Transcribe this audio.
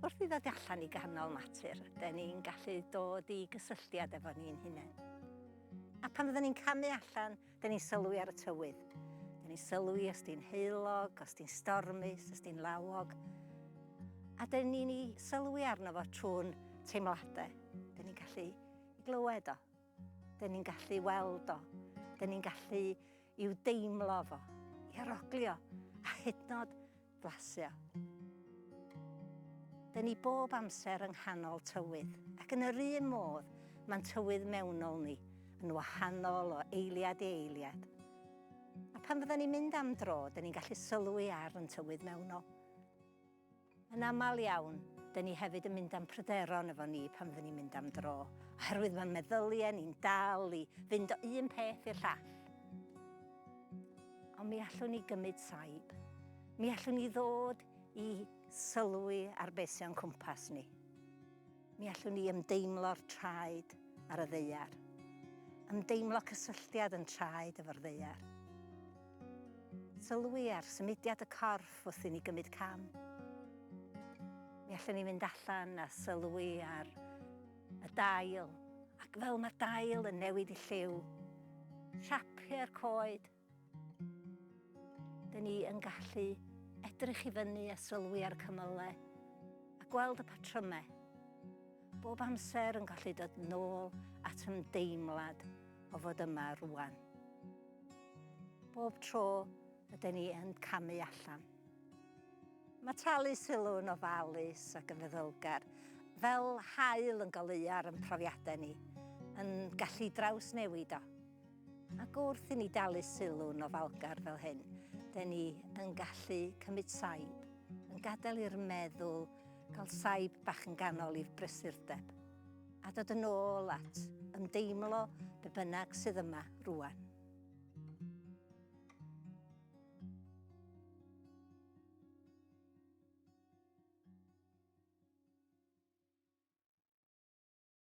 Wrth i ddod allan i ganol natur, dyn ni'n gallu dod i gysylltiad efo ni'n hunain. A pan fyddwn ni'n camu allan, dyn ni'n sylwi ar y tywydd. Dyn ni'n sylwi os di'n heulog, os di'n stormus, os di'n lawog. A dyn ni'n ei sylwi arno fo trwy'n teimladau. Dyn ni'n gallu i glywed o. Dyn ni'n gallu weld o. Dyn ni'n gallu i'w deimlo fo, i aroglio, a hyd yn oed flasu o. Dyn ni bob amser yng nghanol tywydd, ac yn yr un modd mae'n tywydd mewnol ni yn wahanol o eiliad i eiliad. A pan fydden ni'n mynd am dro, dyn ni'n gallu sylwi ar yn tywydd mewnol. Yn aml iawn, dyn ni hefyd yn mynd am pryderon efo ni pan fydden ni'n mynd am dro, oherwydd mae'n meddyliau ni'n dal i fynd o un peth i'r llall. Ond mi allwn ni gymryd saib. Mi allwn ni ddod i sylwi ar beth sy'n o'n cwmpas ni. Mi allwn ni ymdeimlo'r traed ar y ddaear. Ymdeimlo cysylltiad yn traed efo'r ddaear. Sylwi ar symudiad y corff wrth i ni gymryd cam. Mi allwn ni fynd allan a sylwi ar y dail, ac fel mae'r dail yn newid i lliw, siapiau'r coed, Dyn ni yn gallu edrych i fyny a sylwi ar y cymylau a gweld y patrymau. Bob amser yn gallu dod nôl at ymdeimlad o fod yma rwan. Bob tro ydyn ni yn camu allan. Mae talu sylw yn ofalus ac yn feddylgar, fel haul yn goleuo ar ein profiadau ni, yn gallu drawsnewid o. Ac wrth i ni dalu sylw'n ofalgar fel hyn, dyn ni yn gallu cymryd saib, yn gadael i'r meddwl gael saib bach yn ganol i'r brysurdeb, a dod yn ôl at ymdeimlo be bynnag sydd yma rwan.